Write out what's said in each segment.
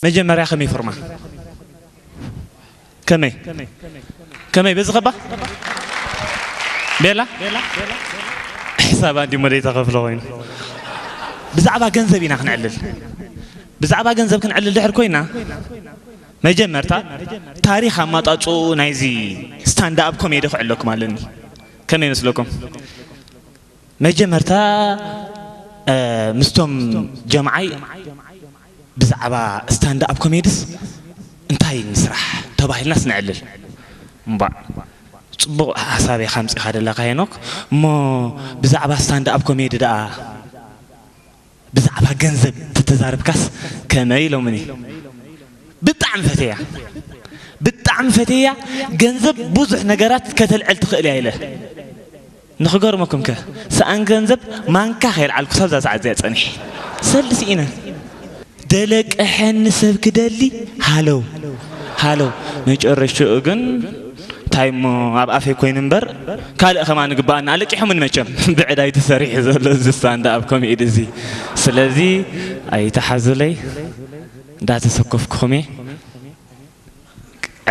መጀመርያ ከመይ ፎርማ? ከመይ? ከመይ በዚ ኸባ? ቤላ? ሕሳብ ኣንዲ ሞደይ ተኸፍሎ ኮይኑ። ብዛዕባ ገንዘብ ኢና ክንዕልል። ብዛዕባ ገንዘብ ክንዕልል ድሕር ኮይና፣ መጀመርታ ታሪኽ ኣማጣጽኡ ናይዚ ስታንድ ኣፕ ኮሜዲ ክዕለኩም ኣለኒ። ከመይ ይመስለኩም? መጀመርታ፣ እ፣ ምስቶም ጀምዓይ ብዛዕባ ስታንድ ኣፕ ኮሜድስ እንታይ ንስራሕ ተባሂልናስ ንዕልል። እምባእ፣ ጽቡቕ ሓሳብ ኢኻ ኣምጺኻ ደለኻ ሄኖክ። እሞ ብዛዕባ ስታንድ ኣፕ ኮሜዲ ደኣ ብዛዕባ ገንዘብ ተተዛረብካስ ከመይ ኢሎምኒ? ብጣዕሚ ፈተያ፣ ብጣዕሚ ፈተያ። ገንዘብ ብዙሕ ነገራት ከተልዕል ትኽእል እያ ኢለ። ንኽገርመኩም ከ፣ ሰኣን ገንዘብ ማንካ ከየልዓልኩ ሳብ እዛ ሰዓት እዚኣ ጸኒሐ። ሰልዲ ስኢነ። ደለቀሐኒ ሰብ ክደሊ፣ ሃለው፣ ሃለው። መጨረሽትኡ ግን እንታይ እሞ ኣብ ኣፈይ ኮይኑ እምበር፣ ካልእ ከማን ግባኣና ኣለቂሖምን መቸም። ብዕዳይ ተሰሪሑ ዘሎ እዚ ስታንድ ኣፕ ኮሜዲ እዚ። ስለዚ ኣይተሓዙለይ፣ እንዳተሰከፍኩኹም እየ።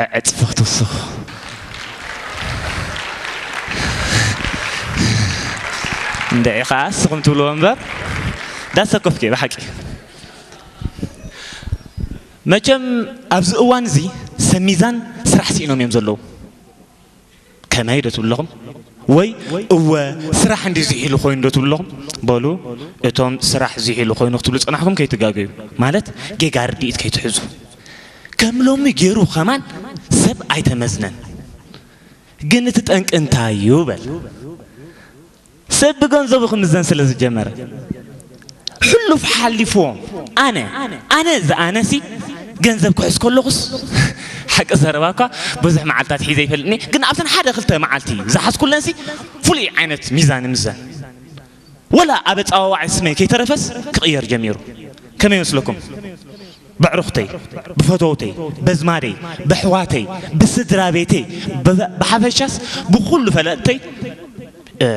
ዕዕጽፊ ክትውስኹ። እንድዒ ኸዓ ንስኹም ትብልዎ እምበር፣ እንዳተሰከፍኩ እየ ብሓቂ። መቸም ኣብዚ እዋን እዚ ሰብ ሚዛን ስራሕ ስኢኖም እዮም ዘለዉ። ከመይ ዶ ትብሉ ኣለኹም? ወይ እወ ስራሕ እንዲ ዝሒሉ ኮይኑ ዶ ትብሉ ኣለኹም? በሉ እቶም ስራሕ ዝሒሉ ኮይኑ ክትብሉ ዝጸናሕኩም ከይትጋገዩ። ማለት ጌጋ ርድኢት ከይትሕዙ። ከም ሎሚ ገይሩ ከማን ሰብ ኣይተመዝነን። ግን እቲ ጠንቂ እንታይ እዩ በል። ሰብ ብገንዘቡ ክምዘን ስለ ዝጀመረ፣ ሕሉፍ ሓሊፍዎ፣ ኣነ፣ ኣነ ዝኣነሲ ገንዘብ ክሕዝ ከለኹስ፣ ሓቂ ዘረባ እኳ ብዙሕ መዓልታት ሒዘ ይፈልጥኒ፣ ግን ኣብተን ሓደ ክልተ መዓልቲ ዝሓዝኩለንሲ ፍሉይ ዓይነት ሚዛን ምዘን። ወላ ኣብ ኣጸዋዋዓይ ስመይ ከይተረፈስ ክቕየር ጀሚሩ። ከመይ ይመስለኩም? በዕሩኽተይ፣ ብፈተውተይ፣ በዝማደይ፣ በሕዋተይ፣ ብስድራ ቤተይ፣ ብፈ-፣ ብሓፈሻስ ብኹሉ ፈለጥተይ፣ እ፣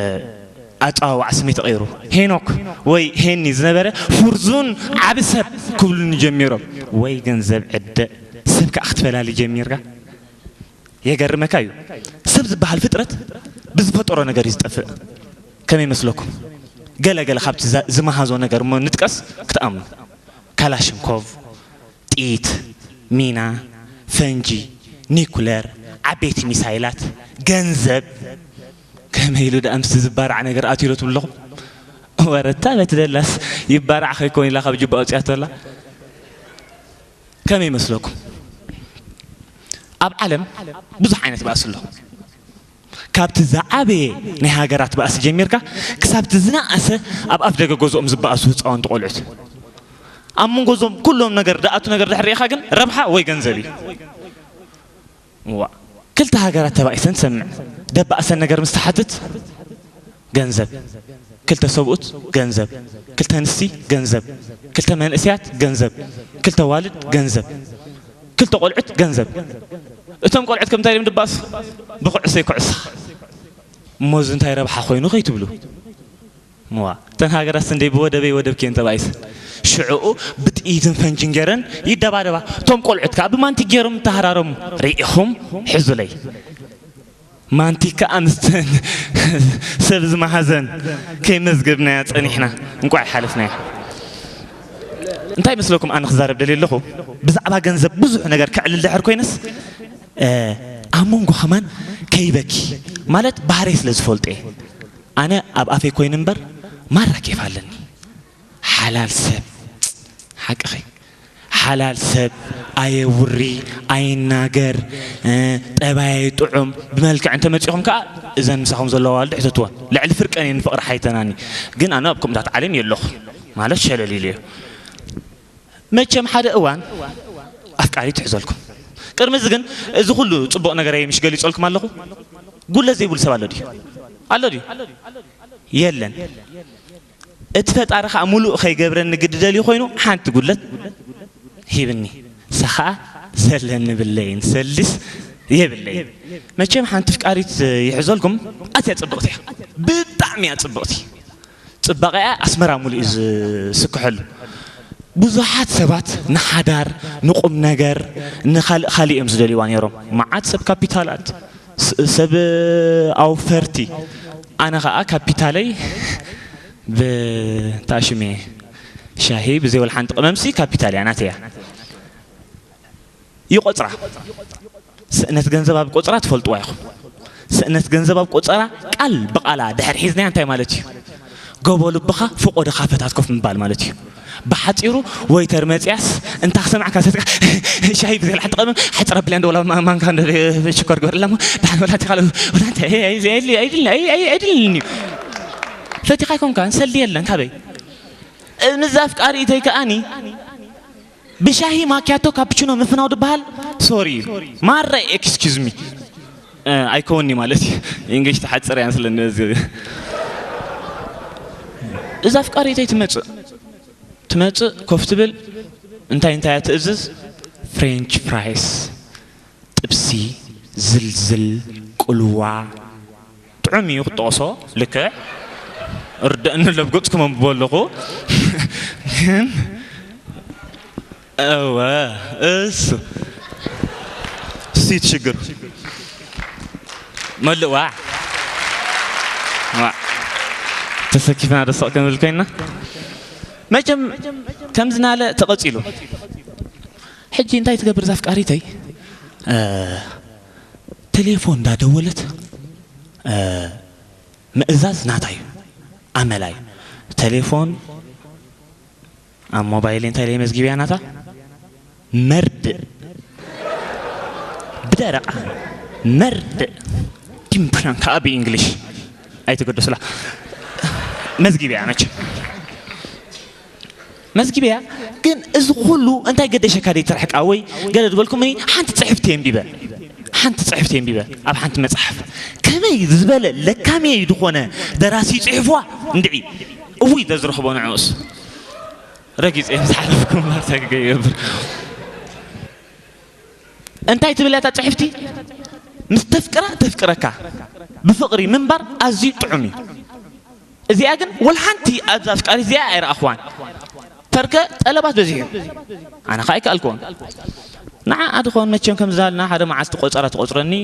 ኣጸዋውዓ ስመይ ተቐይሩ። ሄኖክ ወይ ሄኒ ዝነበረ ፍርዙን ዓቢ ሰብ ክብሉኒ ጀሚሮም። ወይ ገንዘብ ዕደ፣ ሰብ ከኣ ክትፈላሊ ጀሚርካ። የገርመካ እዩ። ሰብ ዝበሃል ፍጥረት ብዝፈጠሮ ነገር እዩ ዝጠፍእ። ከመይ ይመስለኩም? ገለ ገለ ካብቲ ዘ-፣ ዝመሃዞ ነገር እሞ ንጥቀስ ክትኣምኑ። ካላሽንኮቭ፣ ጥይት፣ ሚና፣ ፈንጂ፣ ኒኩለር፣ ዓበይቲ ሚሳይላት፣ ገንዘብ፣ ከመይ ኢሉ ደኣ ምስቲ ዝባራዕ ነገር ኣትዩ ዶ ትብሉ ኣለኹም? ወረታ በቲ ደላስ ይባራዕ ከይኮን ኢላ ካብ ጅባ ኣውፅያቶ ኣላ። ከመይ ይመስለኩም? ኣብ ዓለም ብዙሕ ዓይነት ባእሲ ኣሎ። ካብቲ ዝዓበየ ናይ ሃገራት ባእሲ ጀሚርካ ክሳብቲ ዝነኣሰ ኣብ ኣፍ ደገ ገዝኦም ዝበኣሱ ህፃውንቲ ቆልዑት። ኣብ መንጎ እዞም ኩሎም ነገር ደኣቱ ነገር ድሕር ርኢኻ ግን ረብሓ ወይ ገንዘብ እዩ። እዋ፣ ክልተ ሃገራት ተባኢሰን ትሰምዕ። ደባእሰን ነገር ምስ ትሓትት ገንዘብ። ክልተ ሰብኡት ገንዘብ። ክልተ ኣንስቲ ገንዘብ። ክልተ መንእሰያት ገንዘብ። ክልተ ኣዋልድ ገንዘብ። ክልተ ቆልዑት ገንዘብ። እቶም ቆልዑት ከምታይ ድዮም ድባእሱ? ብኩዕሶ ይኩዕሱ። እሞ እዚ እንታይ ረብሓ ኮይኑ ከይትብሉ? እዋ፣ እተን ሃገራት እንደ ብወደበይ ወደብ ኬን ተባኢሰን። ሽዕኡ ብጥይትን ፈንጅን ገይረን ይደባደባ። እቶም ቆልዑት ከኣ ብማንቲክ ገይሮም ይተሃራረሙ። ርኢኹም? ሕዙለይ። ማንቲክ ከኣ ምስተን ሰብ ዝመሃዘን ከይመዝገብናያ ጸኒሕና። እንቋዕ ሓለፍናያ። እንታይ መስለኩም ኣነ ክዛረብ ደልየ ኣለኹ? ብዛዕባ ገንዘብ ብዙሕ ነገር ከዕልል ድሕር ኮይነስ፣ እ፣ ኣብ መንጎ ከማን ከይበኪ። ማለት ባህርይ ስለ ዝፈልጦ እየ። ኣነ ኣብ ኣፈይ ኮይኑ እምበር ማራ ኬፍ ኣለኒ። ሓላል ሰብ፣ ሓቅኺ። ሓላል ሰብ ኣየውሪ፣ ኣይናገር፣ እ፣ ጠባይ ጥዑም፣ ብመልክዕ እንተመጺኹም ከኣ እዘን ምሳኹም ዘለዋ ኣዋልድ ሕተትወን። ልዕሊ ፍርቀን እየን ፍቕሪ ሓይተናኒ። ግን ኣነ ኣብ ከምኡታት ዓለም የለኹ። ማለት ሸለል ኢለ እየ። መቸም ሓደ እዋን ኣፍቃሪ ትሕዘልኩም። ቅድሚ እዚ ግን እዚ ኩሉ ጽቡቕ ነገረይ ምሽ ገሊጸልኩም ኣለኹ። ጉለት ዘይብሉ ሰብ ኣሎ ድዩ? ኣሎ ድዩ? የለን። እቲ ፈጣሪ ኸኣ ሙሉእ ኸይገብረኒ ግዲ ደልዩ ኾይኑ ሓንቲ ጉድለት ሂብኒ። ንሳ ኸኣ ዘለኒ ብለይን ሰልስ የብለይን። መቸም ሓንቲ ፍቃሪት ይሕዘልኩም፣ ኣትያ ጽብቕቲ እያ። ብጣዕሚ እያ ጽብቕቲ። ጽባቐኣ ኣስመራ ሙሉእ እዩ ዝስክሐሉ። ብዙሓት ሰባት ንሓዳር፣ ንቁም ነገር፣ ንኻልእ ካልእ እዮም ዝደልይዋ ነይሮም። መዓት ሰብ ካፒታላት፣ ስ- ሰብ ኣውፈርቲ። ኣነ ኸኣ ካፒታለይ ብታሽሜ ሻሂ ብዘይ ወላ ሓንቲ ቅመምሲ ካፒታል እያ ናተያ። ይቆጽራ። ስእነት ገንዘብ ኣብ ቆጽራ ትፈልጥዋ ኢኹም። ስእነት ገንዘብ ኣብ ቆጸራ ቃል ብቓላ ድሕር ሒዝናያ እንታይ ማለት እዩ? ጎቦ ልብኻ፣ ፍቖ ድኻ ፈታት ኮፍ ምባል ማለት እዩ። ብሓጺሩ ወይተር መጽያስ እንታ ክሰማዕካ ሰትካ ሻሂ ብዘላ ሓንቲ ቀመም ሓጽር ኣቢላ እንደ ወላ ማ- ማንካ እንደ ሽኮር ግበርላ እሞ ደሓን ወላ ትኻለ ወላ እንታይ ኣይ- ኣይ- ኣይ- ኣይድልኒ ኣይ- ኣይ- ኣይድልኒ እዩ። ፈቲኻ ኣይኮንካን ሰልዲ የለን ካበይ? እዛ ኣፍቃሪተይ ከኣኒ ብሻሂ ማኪያቶ ካፕቹኖ ምፍናው ድበሃል ሶሪ እዩ። ማረ ኤክስኪዝ ሚ ኣይከውኒ ማለት እዩ። እንግሊሽ ትሓፅር እያን ስለ ነዚ እዛ ኣፍቃሪተይ ትመፅእ ትመፅእ ኮፍ ትብል እንታይ እንታይ እያ ትእዝዝ ፍሬንች ፍራይስ ጥብሲ ዝልዝል ቅልዋ ጥዑም እዩ ክትጠቕሶ ልክዕ ርደእኒ ለብገፅኩም ኣንብቦ ኣለኹ ግን እወ እሱ እሱ እዩ ሽግሩ መልእ ዋዕ ዋዕ ተሰኪፍና ደስቕ ክንብል ኮይና መቸም ከምዝናለ ተቐፂሉ ሕጂ እንታይ ትገብር እዛ ኣፍቃሪተይ ቴሌፎን እንዳደወለት ምእዛዝ ናታ እዩ ኣመላ እዩ ቴሌፎን ኣብ ሞባይል እንታይ ኢለ መዝጊብያ ናታ መርድእ ብደረቓ መርድእ ዲምፕሻን ከዓ ብእንግሊሽ ኣይትገደሱላ መዝጊብያ መቸም መዝጊበያ ግን እዚ ኩሉ እንታይ ገደሸካ ደይ ትርሕቃ ወይ ገለ ዝበልኩምኒ ሓንቲ ፅሕፍቲ የንቢበ ሓንቲ ፅሕፍቲ የንቢበ ኣብ ሓንቲ መፅሓፍ ከመይ ዝበለ ለካሜ ዝኾነ ደራሲ ፅሕፍዋ እንድዒ እውይ ደዝረኽቦ ንዕኡስ ረጊፅ እዮም ዝሓለፍኩም ማርታ ክገብር እንታይ ትብል እታ ፅሕፍቲ ምስ ተፍቅራ ተፍቅረካ ብፍቕሪ ምንባር ኣዝዩ ጥዑም እዩ እዚኣ ግን ወላ ሓንቲ ኣብዛ ኣፍቃሪ እዚኣ ኣይረኣኽዋን ተርከ ጠለባት በዚሑ ኣነ ከዓ ኣይከኣልክዎን ንዓ ኣድኾን መቸም ከምዝበሃልና ሓደ መዓልቲ ቆፀራ ትቆፅረኒ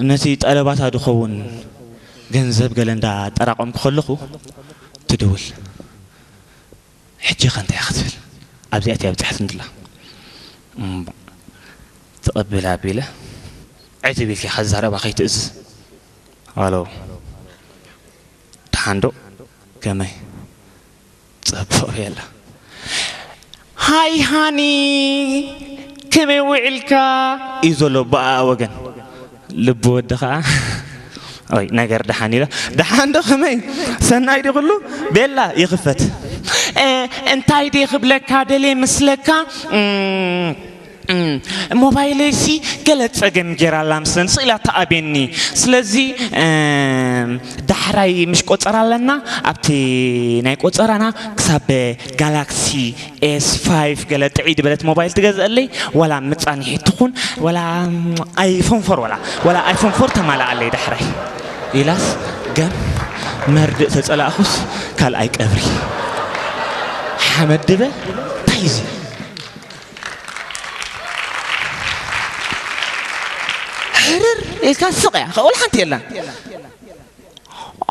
ነቲ ጠለባታ ድኸውን ገንዘብ ገለ እንዳ ጠራቆምኩ ከለኹ ትድውል ሕጂ ከ እንታይ ክትብል ኣብዚኣ እያ ብፅሕት እንድላ ትቐብል ኣቢለ ዕትብ ኢልኪ ከዛረባ ከይትእዝዝ ኣሎ ደሓንዶ ከመይ? ጽቡቕ የላ። ሃይ ሃኒ ከመይ ውዒልካ? እዩ ዘሎ ብኣ ወገን። ልቢ ወዲ ኸዓ ኦይ ነገር ደሓን ኢላ። ደሓን ዶ ከመይ? ሰናይ ዲ ኩሉ? ቤላ ይኽፈት። እ፣ እንታይ ዲ ክብለካ ደልየ ምስለካ? እም፣ ሞባይለይሲ ገለ ጸገም ጌራ ኣላ ምስለን ስቕ ኢላ ተኣብየኒ ስለዚ ዳሕራይ ምሽ ቆጸራ ኣለና ኣብቲ ናይ ቆጸራና ክሳብ ጋላክሲ ኤስ ፋይቭ ገለ ጥዒ ዝበለት ሞባይል ትገዝአለይ ወላ ምጻኒሒ ትኹን ወላ ኣይፎን ፎር ወላ ወላ ኣይፎን ፎር ተማልኣለይ ዳሕራይ ኢላስ ገም መርድእ ተጸላእኹስ ካልኣይ ቀብሪ ሓመድ ድበ እንታይ እዚ ሕርር ኢልካ ስቕ እያ ወላ ሓንቲ የላን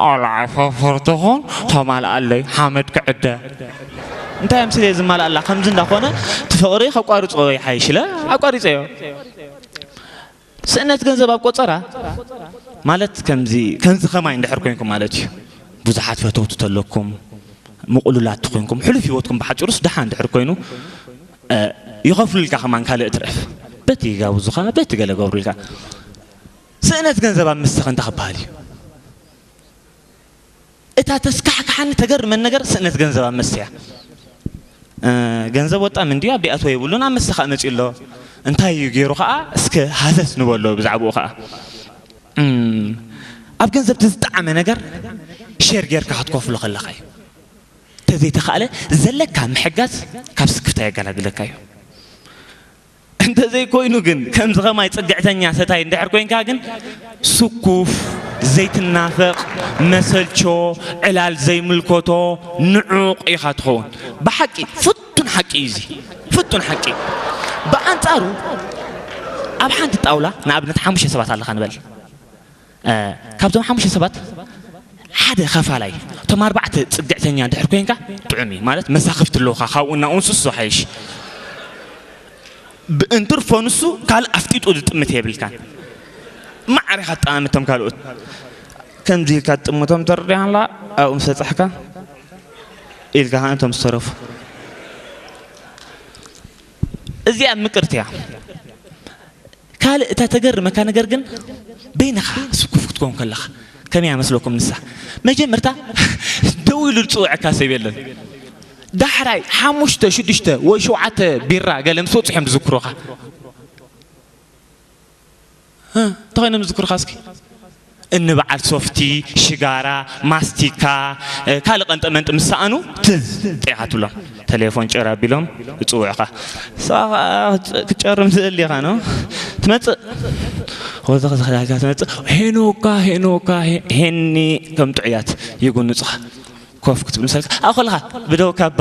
ኣልዓፋ ፈርትኹን ተማልኣለይ ሓመድ ክዕደ እንታይ ኣምስለ ዝማልኣላ ከምዚ እንዳኾነ እቲ ፍቕሪ ከቋርፆ ይሓይሽለ ኣቋሪፀዮ ስእነት ገንዘብ ኣብ ቆፀራ ማለት ከምዚ ከምዚ ከማይ እንድሕር ኮንኩም ማለት እዩ ብዙሓት ፈተውቲ ተለኩም ምቕሉላት ተኮንኩም ሕሉፍ ህይወትኩም ብሓጭሩስ ድሓ እንድሕር ኮይኑ ይኸፍሉልካ ከማን ካልእ ትርፍ በቲ ይጋብዙኻ በቲ ገለ ገብሩልካ ስእነት ገንዘብ ኣብ መስተኸ እንታይ ክበሃል እዩ እታ ተስካሕክሓኒ ተገርመን ነገር ስእነት ገንዘብ ኣብ መስተ እያ ገንዘብ ወጣ ምንድዩ ኣብ ዲኣትዎ የብሉን ኣብ መስተ ከዓ መፅዩ ኣሎ እንታይ እዩ ገይሩ ከዓ እስከ ሃሰስ ንበሎ ብዛዕባኡ ከዓ ኣብ ገንዘብ ዝጠዓመ ነገር ሼር ጌርካ ክትከፍሎ ከለኻ እዩ ተዘይተኻእለ ዘለካ ምሕጋዝ ካብ ስክፍታ የገላግለካ እዩ እንተዘይኮይኑ ግን ከምዚ ኸማይ ጽግዕተኛ ሰታይ እንድሕር ኮይንካ ግን ስኩፍ ዘይትናፈቕ መሰልቾ ዕላል ዘይምልከቶ ንዑቕ ኢኻ ትኸውን ብሓቂ ፍቱን ሓቂ እዩ እዚ። ፍቱን ሓቂ። ብኣንጻሩ ኣብ ሓንቲ ጣውላ ንኣብነት ሓሙሽተ ሰባት ኣለኻ ንበል። እ፣ ካብቶም ሓሙሽተ ሰባት ሓደ ኸፋላይ፣ እቶም ኣርባዕተ ጽግዕተኛ እንድሕር ኮይንካ ጥዑም እዩ። ማለት መሳኽፍቲ ኣለውኻ፣ ካብኡ እናኡ ንሱስ ዝሓይሽ። ብእንትርፎ ንሱ ካልእ ኣፍጢጡ ዝጥምት የብልካን። ማዕረ ኢኻ ትጠማምቶም ካልኦት። ከምዚ ኢልካ ትጥምቶም ተረዲኣን ኣለኻ፣ ኣብኡ ምስ በጻሕካ ኢልካ ከኣ እቶም ዝተረፉ። እዚኣ ምቅርቲ እያ። ካልእ እታ ተገርመካ ነገር ግን በይንኻ ስኩፍ ክትከውን ከለኻ ከመይ እያ መስለኩም ንሳ? መጀመርታ ደው ኢሉ ዝጽውዐካ ሰብ የለን። ዳሕራይ ሓሙሽተ፣ ሽዱሽተ ወይ ሸውዓተ ቢራ ገለ ምስ ወጽሑ እዮም ዝዝክሩኻ። ህ፣ እንታይ ኮይኖም ዝዝክሩኻ እስኪ? እኒ በዓል ሶፍቲ፣ ሽጋራ፣ ማስቲካ፣ እ፣ ካልእ ቀንጠ መንጢ ምስ ሰኣኑ ትዝ ጥኢኻ ትብሎም። ቴሌፎን ጭር ኣቢሎም ይጽውዑኻ። ንስኻ ኸኣ ክትጨርም ትእል ኢኻ ነው። ትመጽእ። ወዘ ኸዚ ኸዳልካ ትመጽእ። ሄኖካ፣ ሄኖካ፣ ሄ-፣ ሄኒ ከም ጥዑያት ይጉንጹኻ። ኮፍ ክትብል ምሰልካ፣ ኣብኡ ከለኻ ብደው ካባ፣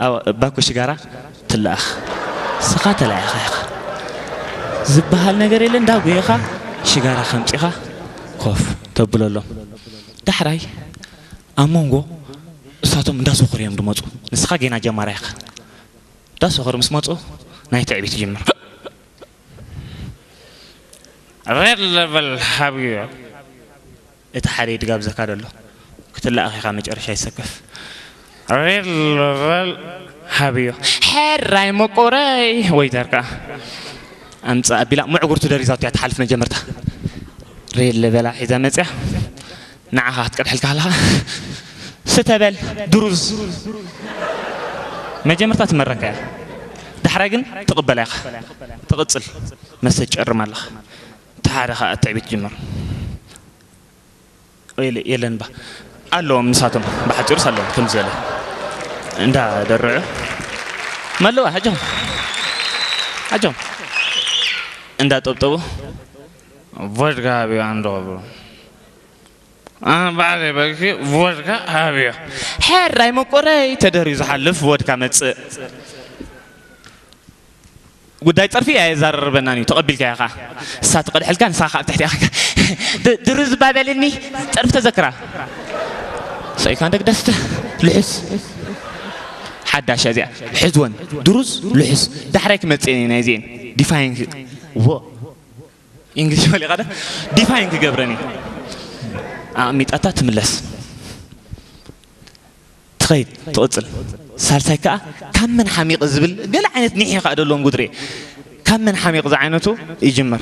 ኣብ ባኮ ሽጋራ ትለኣኽ። ንስኻ ተላኢኻ ኢኻ። ዝበሃል ነገር የለ፣ እንዳጎየኻ ሽጋራ ከምጺኻ ኮፍ ተብለሎም። ዳሕራይ ኣብ መንጎ እሳቶም እንዳሰኸሩ እዮም ዝመጹ። ንስኻ ጌና ጀማራይ ኢኻ። እንዳሰኸሩ ምስ መጹ ናይ ትዕቢት ይጅምር። ሬድ ለቨል ሃብዮ። እቲ ሓደ ይድጋብዘካ ደሎ። ክትላኣኽ ኢኻ መጨረሻ ይሰከፍ። ሬድ ለቨል ሃብዮ። ሕራይ መቆረይ ወይተር ከኣ ኣምጻ ኣቢላ ምዕጉርቱ ደሪዛቶ እያ ትሓልፍ መጀመርታ። ሬድ ለቨላ ሒዛ መጽያ። ንዓኻ ክትቀድሐልካ ኣለኻ። ስተበል ድሩዝ። መጀመርታ ትመረካ እያ። ዳሕራይ ግን ትቕበላ ኢኻ። ትቕጽል። መስተ ትጨርም ኣለኻ። እቲ ሓደ ኸኣ ትዕቢት ትጅምር። የለ-፣ የለን ባ። ኣለዎም ንሳቶም። ብሓጺሩስ ኣለዎም። ከምዚ ዝበለ። እንዳ ደርዑ። መለዋ፣ ኣጆም። ኣጆም። እንዳ ጠብጠቡ። ቮድካ ሃብዮ ኣንዶ ክብሉ። ኣነ ባዕለይ በልኪ ቮድካ ሃብዮ። ሕራይ መቆረይ ተደርዩ ዝሓልፍ ቮድካ መጽእ። ጉዳይ ጸርፊ ኣየዛረርበናን እዩ፣ ተቐቢልካዮ ኸኣ። እሳ ትቐድሐልካ፣ ንስኻ ኸኣ ኣብ ትሕቲ ኢኻ። ድ-፣ ድሩ ዝባበልኒ ጸርፊ ተዘክራ። ሰኢልካ እንደግ ደስተ ልሕስ። ሓዳሽ እዚኣ። ሕዝወን። ድሩዝ ልሕስ። ዳሕራይ ክመጽእ እየ ናይዚኤን። ዲፋይን ክ-፣ ዎ። ኢንግሊሽ ፈሊቓ ዶ? ዲፋይን ክገብረን እየ። ኣቕሚጣታ ትምለስ። ትኸይድ፣ ትቕጽል። ሳልሳይ ከኣ ካብ መን ሓሚቕ ዝብል ገለ ዓይነት ኒሕ ከኣ ደለዎም ጉድሬ። ካብ መን ሓሚቕ ዝዓይነቱ ይጅምር።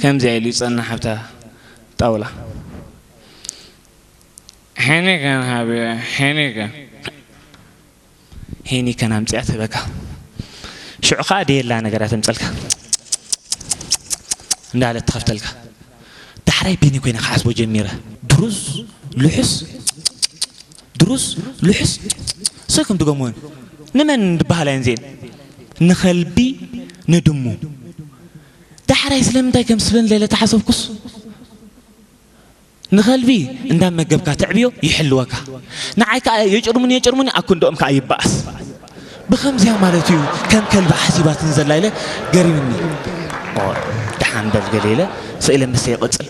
ከምዚኣ ኢሉ ይጸንሕ ኣብታ ጣውላ። ሄኒከን ሃብዮ፣ ሄኒከን። ሄኒከን ኣምጺኣ ትህበካ። ሽዑ ከኣ ደየላ ነገራት ተምጸልካ። እንዳለት ትኸፍተልካ። ዳሕራይ በይነይ ኮይነ ክሓስቦ ጀሚረ። ድሩዝ፣ ልሑስ፣ ድሩዝ፣ ልሑስ። ሰብ ከም ድገምወን። ንመን ዝበሃላ እየን እዚኤን? ንኸልቢ፣ ንድሙ። ዳሕራይ ስለምንታይ ከም ስበን ሌለ ተሓሰብኩስ? ንኸልቢ እንዳመገብካ ተዕብዮ ይሕልወካ። ንዓይ ከኣ የጭርሙኒ የጭርሙኒ ኣኩንዶኦም ከኣ ይበኣስ። ብኸምዚያ ማለት እዩ ከም ከልቢ ሓሲባትን ዘላ ኢለ ገሪምኒ። ኦ፣ ደሓን በል ገለ ኢለ ስእለ ምስተ ይቕጽል።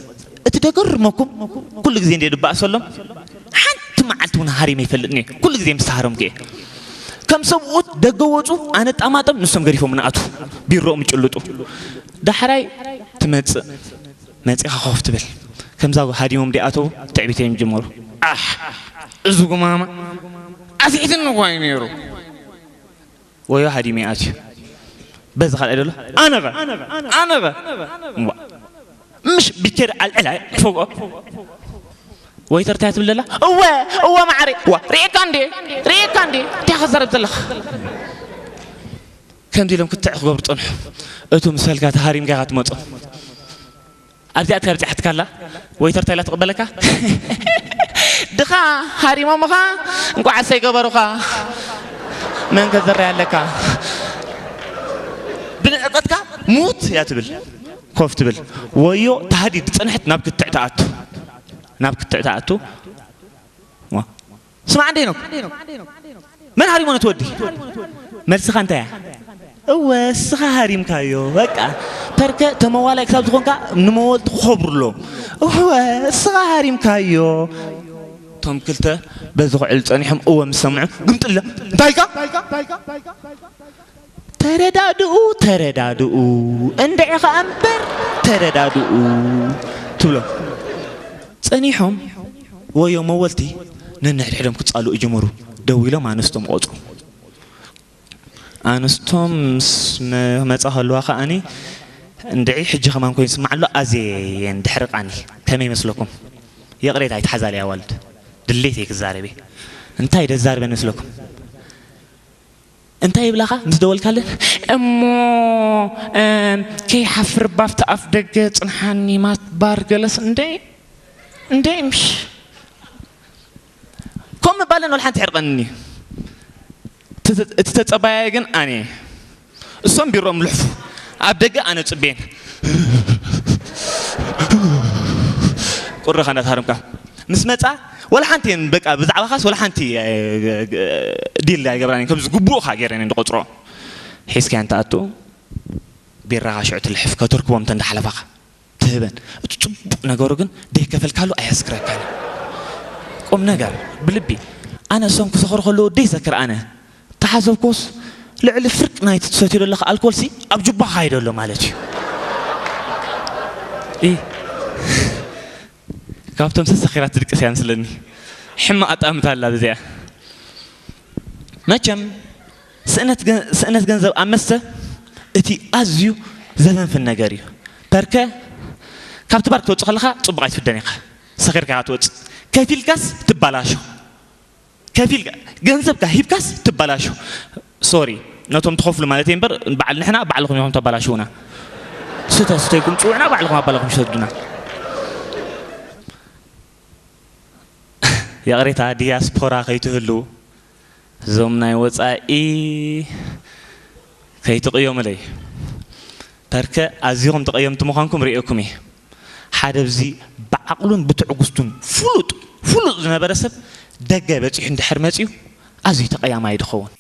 እቲ ደገርመኩም ኩሉ ግዜ እንደ ድበኣሰሎም ሓንቲ መዓልቲ እውን ሃሪመ ይፈልጥኒ። ኩሉ ግዜ ምስ ተሃረምኩ እየ። ከም ሰብኡት ደገ ወጹ፣ ኣነ ጣማጠም፣ ንሶም ገዲፎም ንኣቱ። ቢሮኦም ይጭልጡ። ዳሕራይ ትመጽእ። መጺኻ ኮፍ ትብል። ከምዛ ሃዲሞም ዲኣተው ትዕቢተይ ይጅምሩ። ኣሕ፣ እዚ ጉማማ ኣስሒትኒ እኳ እዩ ነይሩ። ወዮ ሃዲመ ኣትዩ። በዚ ካልኣይ ደሎ፣ ኣነኸ? ኣነኸ? እምቧ። ምሽ ቢኬድ ኣልዕላይ፣ ፎቆ። ወይተር እንታይ ትብል ደላ? እወ፣ እወ መዓረይ። ዋ፣ ርኤካ እንዴ? ርኤካ እንዴ? እንታይ ክዛረብ ዘለኻ? ከምዚ ኢሎም ክትዕ ክገብሩ ጸንሑ። እቱ ምስ በልካ ተሃሪምካ ኢኻ ትመጾ። ኣብዚኣ ትካ ብጽሓትካ ኣላ ወይተር እንታይ ኢላ ትቕበለካ? ድኻ ሃሪሞምኻ እንቋዕ ኣሰይ ገበሩኻ። መን ከዘራይ ኣለካ? ብንዕቀትካ ሙት እያ ትብል። ኮፍ ትብል። ወዮ ተሃዲድ ዝጸንሐት ናብ ክትዕ ትኣቱ። ናብ ክትዕ ትኣቱ። ዋ። ስማዕ እንዴ ነው? መን ሃሪሞ ነቲ ወዲ? መልስኻ እንታይ እያ? እወ፣ እስኻ ሃሪምካዮ። በቃ፣ ፐርከ ተመዋላይ ክሳብ ዝኾንካ ንመወልቲ ክኸብሩ ኣለዎም። እወ፣ እስኻ ሃሪምካዮ። እቶም ክልተ በዚ ክዕል ጸኒሖም እወ ምስ ሰምዑ፣ ግምጥለ፣ እንታይ ኢልካ? ተረዳድኡ፣ ተረዳድኡ፣ እንድዒ ኸኣ እምበር ተረዳድኡ ትብሎ። ጸኒሖም ወዮ መወልቲ ነንሕድሕዶም ክጻልኡ ይጅምሩ። ደው ኢሎም ኣንስቶም ቆጽሩ። ኣንስቶም ምስ መ-፣ መጻ ከለዋ ከኣኒ እንድዒ ሕጂ ከማን ኮይኑ ይስማዕ ኣሎ። ኣዜ የን ድሕሪ ቃኒ ከመይ ይመስለኩም? ይቕሬታ ኣይትሓዛለይ ኣዋልድ። ድሌት እየ ክዛረብ እየ። እንታይ ደዛርበን ይመስለኩም? እንታይ ይብላኻ ምስ ደወልካለን? እሞ፣ እም፣ ከይሓፍር ባፍቲ ኣፍ ደገ ጽንሓኒ ማት ባር ገለስ እንደ፣ እንደ ምሽ። ከም ምባለን ወላ ሓንቲ ሕርቐንኒ። እቲ፣ እቲ ተጸባያየ ግን ኣነ። እሶም ቢሮም ልሕፉ። ኣብ ደገ ኣነ ጽቤን። ቁርኻ እንዳተሃረምካ። ምስ መጻ ወላ ሓንቲ እየን በቃ ብዛዕባኻስ ወላ ሓንቲ፣ እ፣ እ፣ ዲል ኣይገብራን እየን። ከምዚ ግቡእኻ ገይረን እየን ዝቆጽሮ። ሒዝካያ እንትኣቱ ቢራኻ ሽዑ ትልሕፍ ከተርክቦም እንተ እንዳሓለፋኻ ትህበን። እቲ ጽቡቕ ነገሩ ግን ደይከፈልካሉ ኣየስክረካን እዩ። ቁም ነገር ብልቢ። ኣነ እሶም ክሰኽሩ ከለዉ ደይሰክር ኣነ። ተሓሰብኩስ ልዕሊ ፍርቂ ናይቲ ትሰትዮ ዘለኻ ኣልኮልሲ ኣብ ጁባኻ ይደሎ ማለት እዩ። እ፣ ካብቶም ሰሰኺራ ትድቅስ እያ ምስለኒ። ሕማቕ ኣጣምታ ኣላ ብዚኣ። መቸም ስእነት ገ-፣ ስእነት ገንዘብ ኣብ መስተ እቲ ኣዝዩ ዘፈንፍን ነገር እዩ። ፐርከ ካብቲ ባር ክትወጽእ ከለኻ ጽቡቕ ኣይትፍደን ኢኻ። ሰኺርካ ኢኻ ትወጽእ። ከፊልካስ ትባላሾ። ከፊልካ ገንዘብካ ሂብካስ ትባላሾ። ሶሪ፣ ነቶም ትኸፍሉ ማለት እየ እምበር በዓል ንሕና ባዕልኹም ኢኹም ተባላሽውና። ስተ ስተይኩም ጽውዕና ባዕልኹም ኣባልኹም ይሰዱና። ይቕሬታ፣ ዲያስፖራ ከይትህሉ፣ እዞም ናይ ወጻኢ ከይትቕየሙለይ። ፐርከ ኣዚኹም ተቐየምቲ ምዃንኩም ርእየኩም እየ። ሓደ ብዚ ብዓቕሉን ብትዕግስቱን ፍሉጥ፣ ፍሉጥ ዝነበረ ሰብ ደገ በጺሑ እንድሕር መጺኡ ኣዝዩ ተቐያማይ ድኸውን።